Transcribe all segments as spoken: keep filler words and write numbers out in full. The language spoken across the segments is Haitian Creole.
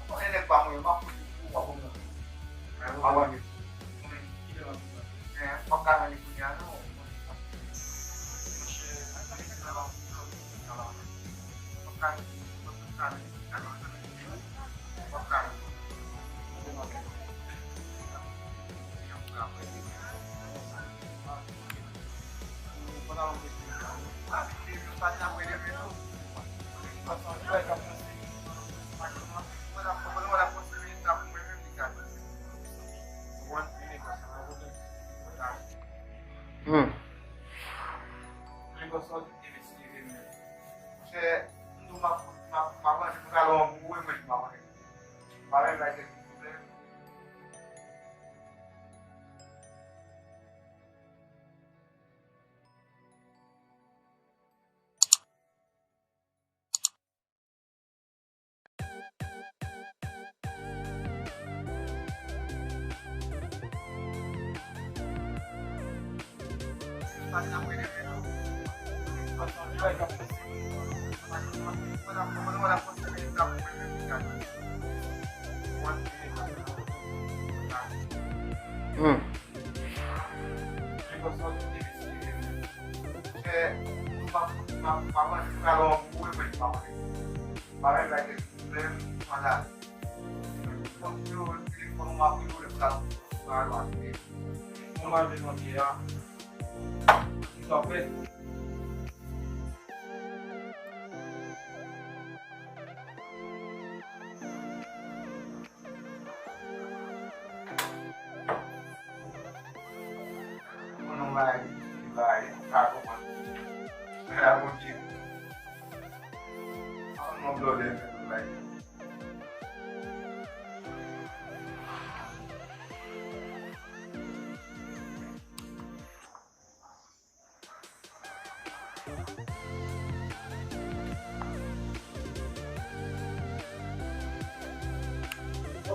Ou konnen nèg pa mwen, m ap fout ou, w ap konprann. Mwen pa wè. Men, w ap ka jwenn li kounye a, non. Hmm. Hmm.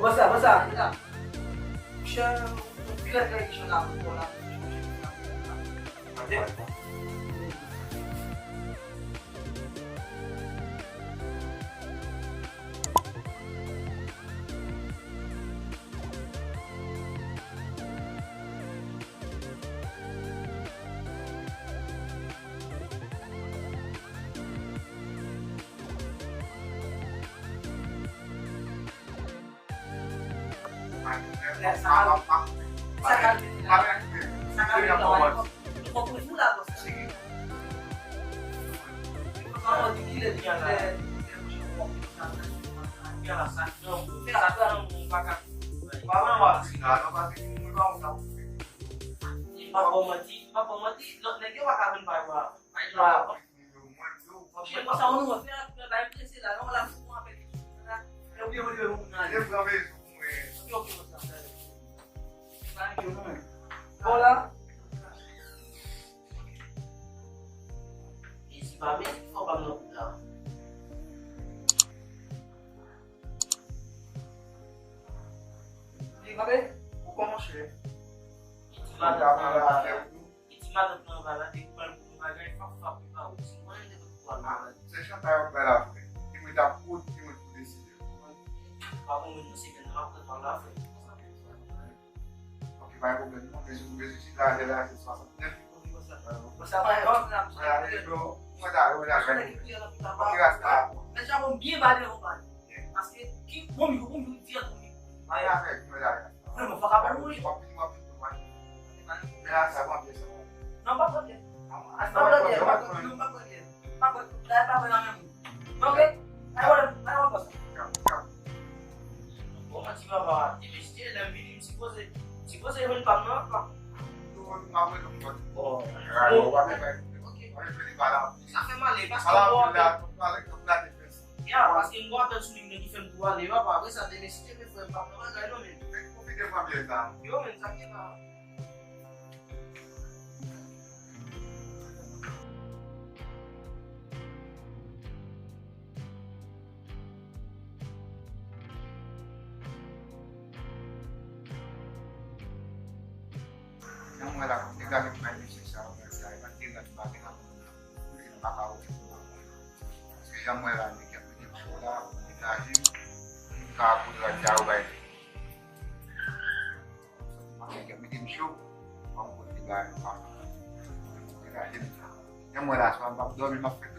Bon, sa, bon, sa. Monchè, yon pilèt règlisyon la pou kò la. Pa ba w manti, pa ba w manti, lòt nèg yo pa ka vin bay wa. Bay wa. Ok, konsa, ou nou fè, fè bay prese la, non, la, fou apèl. Lè ou byen, ou byen, ou nan. Lè ou byen, ou byen. Ok, ok, konsa. Bon, la. E si pa mezi, fò pa m nan kout la. Li gade, ou kòmanse. Li di madanm nan anba la. Li di madanm nan anba la, depi w pral pou yon bagay, fap, fap, li pa ou. Si mwen, li te pou al anba la. Se chanta yo bay la, frè. Li mwen t ap kout, li mwen pou deside. Pa bon, mwen, se gen nan apre pa la, frè. Ok, pa gen pwoblèm, non. Mezi, mezi, chita, lè la, se swasantnèf. Ok, konsa. Konsa, pa gen pwoblèm. Mwen ta, mwen ta, mwen ta. Ok, rasta. Men sa bon byen ba de yon bay. Paske ki bon yo, bon yo, di an bon yo. Mwen la fè, mwen la. Mwen mwen fòk apèl ou wi. Mwen vini, mwen vini, mwen vini. Mwen la sa, mwen vini sa. Non, pa pran byen. Pa pran byen, pa pran byen, pa pran byen. Pa pran, la pa pran nan men moun. Ok? Ay wè, ay wè konsa. Bon, mwen ti papa, ti mesye, lè m vini, m sipoze, m sipoze jwenn pa m nan, pa. Bon, sa fè m ale, paske bon, ya, paske m gon apèl sou li, men ki fè m tou ale, papa. Apre sa, demen, si Dye vle, frè m, pa pran bagay, non, men. Yo, men, sa ki la. Jan m wè la, pou m degaje m bay mesye sa yo, men sa, e pa t degaje m pa gen anpil. Li pa ka okipe m ankò. Paske jan m wè la, nèg y ap mete m cho la, pou m degaje m, pou m ka kote rad sa yo bay. Nèg y ap mete m cho, ban m kote degaje m pa. Degaje m. Jan m wè la, swa m p ap dòmi, m ap fè